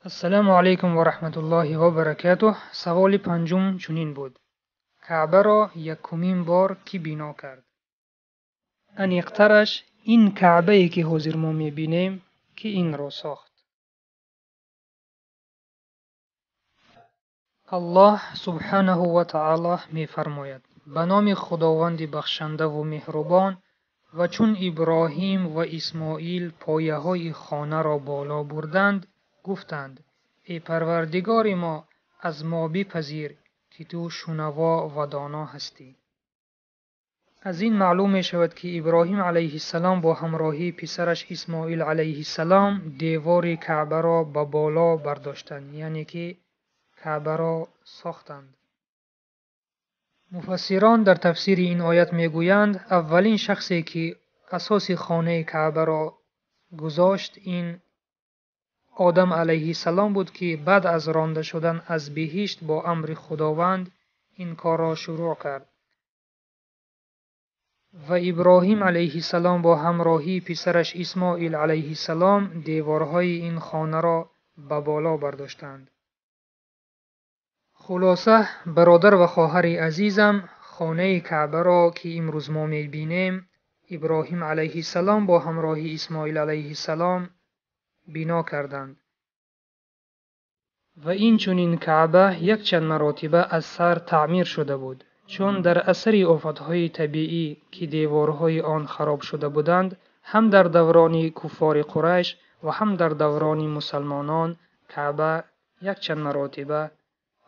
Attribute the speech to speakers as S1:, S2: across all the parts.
S1: Ассалому алайкум ва раҳматуллоҳи ва баракатуҳ. Саволи панҷум чунин буд: Каъбаро якумин бор кӣ бино кард? Аниқтараш, ин Каъбае ки ҳозир мо мебинем, кӣ инро сохт? Аллоҳ субҳанаҳу ва таъоло мефармояд: ба номи Худованди бахшандаву меҳрубон. Ва чун Иброҳим ва Исмоил пояҳои хонаро боло бурданд, гуфтанд: эй Парвардигори мо, аз мо бипазир, ки ту шунаво ва доно ҳастӣ. Аз ин маълум мешавад, ки Иброҳим алайҳиссалом бо ҳамроҳии писараш Исмоил алайҳиссалом девори Каъбаро ба боло бардоштанд, яъне ки Каъбаро сохтанд. Муфассирон дар тафсири ин оят мегӯянд, аввалин шахсе ки асоси хонаи Каъбаро гузошт ин Одам алайҳиссалом буд, ки баъд аз ронда шудан аз биҳишт бо амри Худованд ин корро шурӯъ кард. Ва Иброҳим алайҳиссалом бо ҳамроҳии писараш Исмоил алайҳиссалом деворҳои ин хонаро ба боло бардоштанд. Хулоса, бародар ва хоҳари азизам, хонаи Каъбаро ки имрӯз мо мебинем, Иброҳим алайҳиссалом бо ҳамроҳии Исмоил алайҳиссалом бино карданд. Ва инчунин Каъба якчанд маротиба аз сар таъмир шуда буд, чун дар асари офатҳои табиӣ, ки деворҳои он хароб шуда буданд, ҳам дар даврони куффори Қурайш ва ҳам дар даврони мусалмонон Каъба якчанд маротиба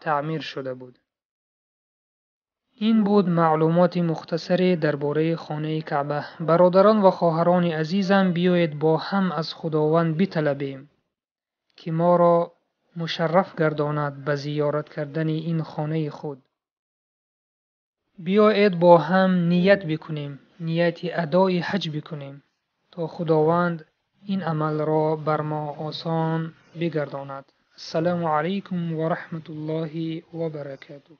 S1: таъмир шуда буд. Ин буд маълумоти мухтасаре дар бораи хонаи Каъба. Бародарон ва хоҳарони азизам, биёед бо ҳам аз Худованд биталабем, ки моро мушарраф гардонад ба зиёрат кардани ин хонаи худ. Биёед бо ҳам ният бикунем, нияти адои ҳаҷ бикунем, то Худованд ин амалро бар мо осон бигардонад. Ассалому алайкум ва раҳматуллоҳи ва баракатуҳ.